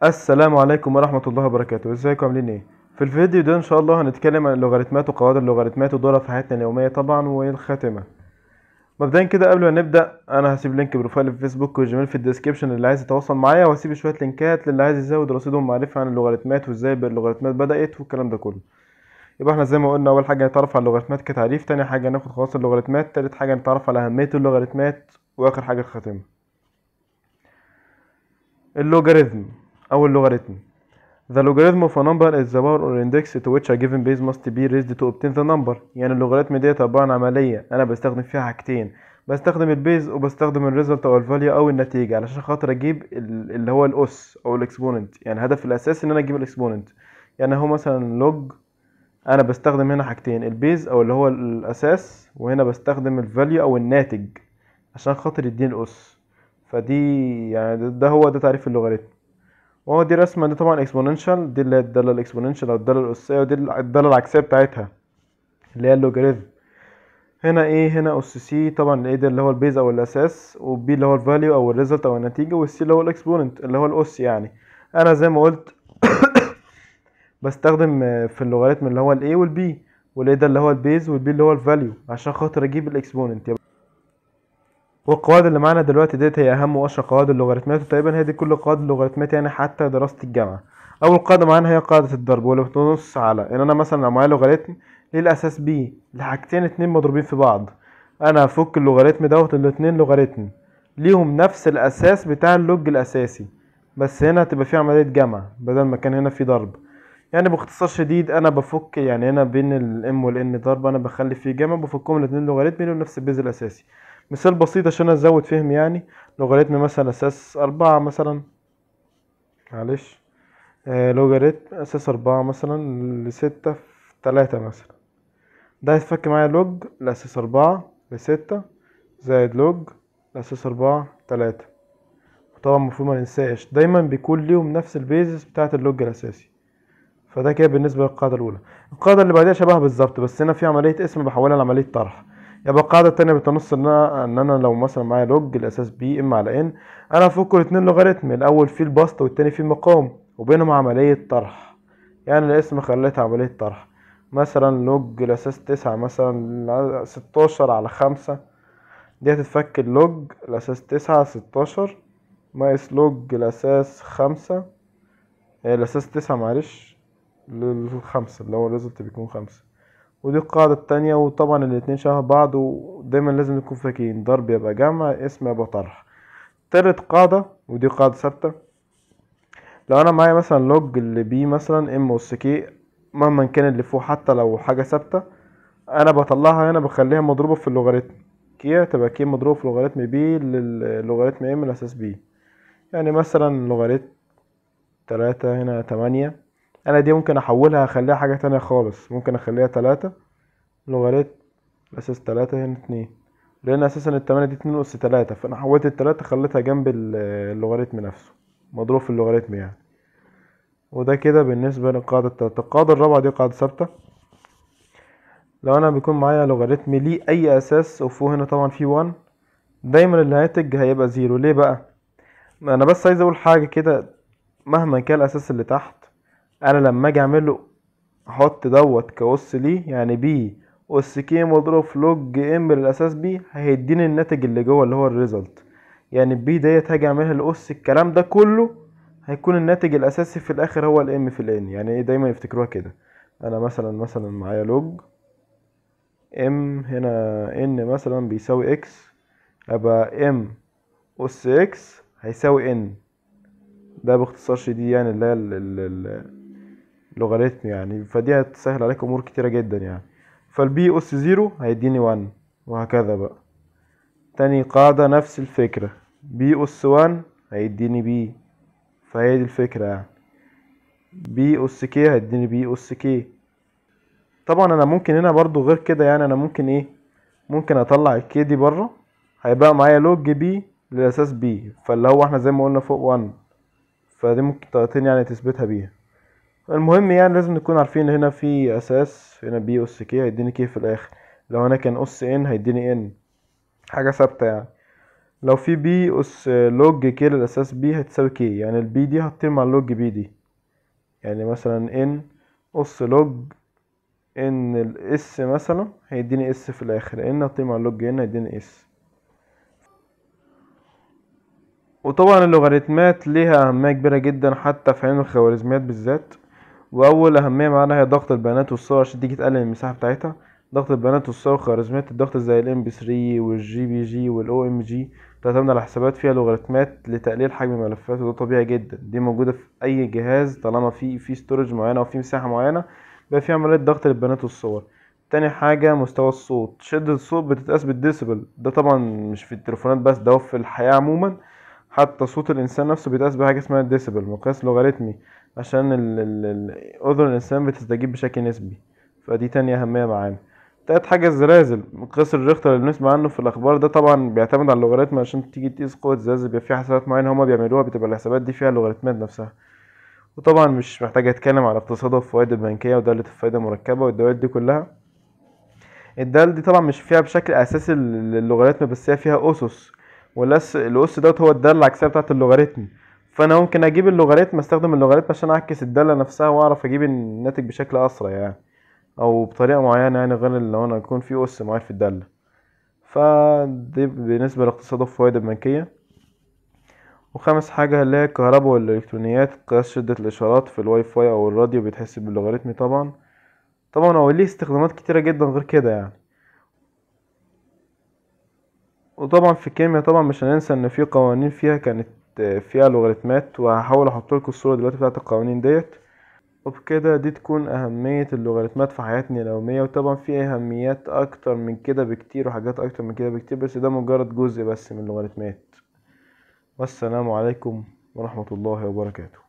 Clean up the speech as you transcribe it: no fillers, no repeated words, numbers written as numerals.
السلام عليكم ورحمة الله وبركاته. ازيكم عاملين ايه؟ في الفيديو ده ان شاء الله هنتكلم عن اللوغاريتمات وقواعد اللوغاريتمات ودورها في حياتنا اليومية طبعا والخاتمة. مبدئيا كده قبل ما نبدأ انا هسيب link profile في فيسبوك والجيميل في ال description اللي عايز يتواصل معايا، وهسيب شوية لينكات للي عايز يزود رصيدهم معرفة عن اللوغاريتمات وازاي اللوغاريتمات بدأت والكلام ده كله. يبقى احنا زي ما قلنا اول حاجة نتعرف على اللوغاريتمات كتعريف، تاني حاجة ناخد خواص اللوغاريتمات، تالت حاجة نتعرف على أهمية اللوغاريتمات، واخر حاجة الخاتمة. اللوغاريتم أو اللوغاريتم. The logarithm of a number is the power or index to which a given base must be raised to obtain the number. يعني اللوغاريتم ديت عبارة عن عملية أنا بستخدم فيها حاجتين، بستخدم ال base وبستخدم ال result أو ال value أو النتيجة علشان خاطر أجيب اللي هو الأس أو ال exponent. يعني الهدف الأساسي إن أنا أجيب ال exponent. يعني هو مثلا log، أنا بستخدم هنا حاجتين، ال base أو اللي هو الأساس، وهنا بستخدم ال value أو الناتج عشان خاطر يديني الأس. فدي يعني ده هو ده تعريف اللوغاريتم. وهو دي رسمة، دي طبعا exponential، دي اللي هي الدالة ال exponential او الدالة الأسية، ودي الدالة العكسية بتاعتها اللي هي اللوغاريتم. هنا ايه؟ هنا اس c، طبعا ال a ده اللي هو ال base او الاساس، و b اللي هو ال value او ال result او النتيجة، وال c اللي هو ال exponent اللي هو الاس. يعني انا زي ما قلت بستخدم في اللوغاريتم اللي هو ال a وال b، وال a ده اللي هو ال base وال b اللي هو ال value عشان خاطر اجيب ال exponent. والقواعد اللي معانا دلوقتي ديت هي اهم واشهر قواعد اللوغاريتمات، وتقريبا هي دي كل قواعد اللوغاريتمات يعني حتى دراسة الجامعة. اول قاعدة معانا هي قاعدة الضرب، واللي بتنص على ان انا مثلا لو معايا لوغاريتم ليه الاساس b لحاجتين اتنين مضروبين في بعض، انا هفك اللوغاريتم دوت الاتنين لوغاريتم ليهم نفس الاساس بتاع ال log الاساسي، بس هنا هتبقى في عملية جمع بدل ما كان هنا في ضرب. يعني باختصار شديد انا بفك، يعني هنا بين ال m وال n ضرب، انا بخلي فيه جمع، بفكهم الاتنين لوغاريتم ليهم نفس ال base الاساسي. مثال بسيط عشان ازود فهم، يعني لوغاريتم مثلا اساس 4 مثلا، معلش لوغاريتم اساس 4 مثلا ل6 في 3 مثلا، ده هيتفك معايا log لاساس 4 ل6 زائد log لاساس 4 3. وطبعا المفروض ما ننساش دايما بيكون ليهم نفس ال base بتاعة ال log الاساسي. فده كده بالنسبة للقاعدة الأولى. القاعدة اللي بعديها شبهها بالظبط، بس هنا في عملية قسم بحولها لعملية طرح. يبقى القاعدة التانية بتنص ان انا لو مثلا معايا log الاساس b m على n، انا هفك الاتنين لوغاريتم، الاول فيه البسط والتاني فيه المقام، وبينهم عملية طرح. يعني القسم خليتها عملية طرح. مثلا log الاساس 9 مثلا 16 على 5، دي هتتفك ال log الاساس 9 16 ناقص log الاساس 5، الاساس 9 معلش للخمسة اللي هو ال result بيكون 5. ودي القاعدة التانية، وطبعا الاتنين شبه بعض، ودايما لازم نكون فاكرين ضرب يبقى جمع، قسم يبقى طرح. تالت قاعدة، ودي قاعدة ثابتة، لو انا معايا مثلا log اللي b مثلا m اس k، مهما كان اللي فوق حتى لو حاجة ثابتة انا بطلعها هنا بخليها مضروبة في اللوغاريتم k، تبقى k مضروبة في لوغاريتم b للوغاريتم m الاساس b. يعني مثلا لوغاريتم 3 هنا 8، انا دي ممكن احولها اخليها حاجة تانية خالص، ممكن اخليها 3 لوغاريتم اساس 3 هنا 2، لان اساسا التمانية دي 2 اس 3، فانا حولت التلاتة خليتها جنب اللوغاريتم نفسه مضروب في اللوغاريتم يعني. وده كده بالنسبة للقاعدة التالتة. القاعدة الرابعة دي قاعدة ثابتة، لو انا بيكون معايا لوغاريتم ليه اي اساس وفوق هنا طبعا في 1، دايما الناتج هيبقى 0. ليه بقى؟ انا بس عايز اقول حاجة كده، مهما كان الاساس اللي تحت انا لما اجي اعمله احط دوت كأس ليه، يعني b اس k مضروب في log m للاساس b، هيديني الناتج اللي جوه اللي هو ال result. يعني b ديت هاجي اعملها الاس الكلام ده كله هيكون الناتج الاساسي في الاخر هو ال m في ال n. يعني ايه؟ دايما يفتكروها كده. انا مثلا معايا log m هنا n مثلا بيساوي x، ابقى m اس x هيساوي n. ده باختصار شديد يعني اللي هي اللوغاريتم يعني. فدي هتسهل عليك امور كتيرة جدا يعني. فال b اس 0 هيديني 1 وهكذا بقى. تاني قاعدة نفس الفكرة، b اس 1 هيديني b، فهي دي الفكرة يعني. b اس k هيديني b اس k. طبعا انا ممكن هنا برضو غير كده، يعني انا ممكن ايه؟ ممكن اطلع ال k دي بره، هيبقى معايا log b للاساس b، فاللي هو احنا زي ما قلنا فوق 1، فدي ممكن طريقتين يعني تثبتها بيها. المهم يعني لازم نكون عارفين هنا في اساس، هنا b اس k هيديني k في الاخر، لو هنا كان اس n هيديني n، حاجه ثابته يعني. لو في b اس log k للاساس b هتساوي k، يعني ال b دي هتطير مع ال log b دي، يعني مثلا n اس log n ال s مثلا هيديني s في الاخر، n هتطير مع ال log n هيديني s. وطبعا اللوغاريتمات ليها اهمية كبيرة جدا حتى في علم الخوارزميات بالذات. واول اهمية معانا هي ضغط البيانات والصور عشان تيجي تقلل المساحة بتاعتها. ضغط البيانات والصور والخوارزميات، الضغط زي ال MP3 وال JPG وال OMG بتعتمد على حسابات فيها لوغاريتمات لتقليل حجم الملفات، وده طبيعي جدا، دي موجودة في اي جهاز طالما في storage معينة او في مساحة معينة بيبقى في عملية ضغط للبيانات والصور. تاني حاجة مستوى الصوت، شدة الصوت بتتقاس بالديسيبل، ده طبعا مش في التليفونات بس، ده في الحياة عموما، حتى صوت الإنسان نفسه بيتقاس بحاجة اسمها الديسيبل، مقياس لوغاريتمي، عشان أذن الإنسان بتستجيب بشكل نسبي، فدي تاني أهمية معانا. تالت حاجة الزلازل، مقياس الريختر اللي بنسمع عنه في الأخبار ده طبعا بيعتمد على اللوغاريتم، عشان تيجي تقيس قوة الزلازل بيبقى في حسابات معينة هما بيعملوها، بتبقى الحسابات دي فيها اللوغاريتمات نفسها. وطبعا مش محتاج اتكلم على اقتصاد الفوائد البنكية ودالة الفايدة المركبة والدوائر دي كلها. الدالة دي طبعا مش فيها بشكل اساسي اللوغاريتم، بس هي فيها اسس، والاس الاس دوت هو الدالة العكسية بتاعة اللوغاريتم، فانا ممكن اجيب اللوغاريتم، استخدم اللوغاريتم عشان اعكس الدالة نفسها واعرف اجيب الناتج بشكل اسرع يعني، او بطريقة معينة يعني، غير لو انا يكون في اس معين في الدالة. فدي بالنسبة لاقتصاد الفوائد البنكية. وخامس حاجة اللي هي الكهرباء والإلكترونيات، قياس شدة الإشارات في الواي فاي أو الراديو بيتحسب باللوغاريتمي طبعا. طبعا هو ليه استخدامات كتيرة جدا غير كده يعني. وطبعا في الكيمياء طبعا مش هننسى إن في قوانين فيها كانت فيها لوغاريتمات، وهحاول أحط لكم الصورة دلوقتي بتاعت القوانين ديت. وبكده دي تكون أهمية اللوغاريتمات في حياتنا اليومية. وطبعا في أهميات أكتر من كده بكتير وحاجات أكتر من كده بكتير، بس ده مجرد جزء بس من اللوغاريتمات. والسلام عليكم ورحمة الله وبركاته.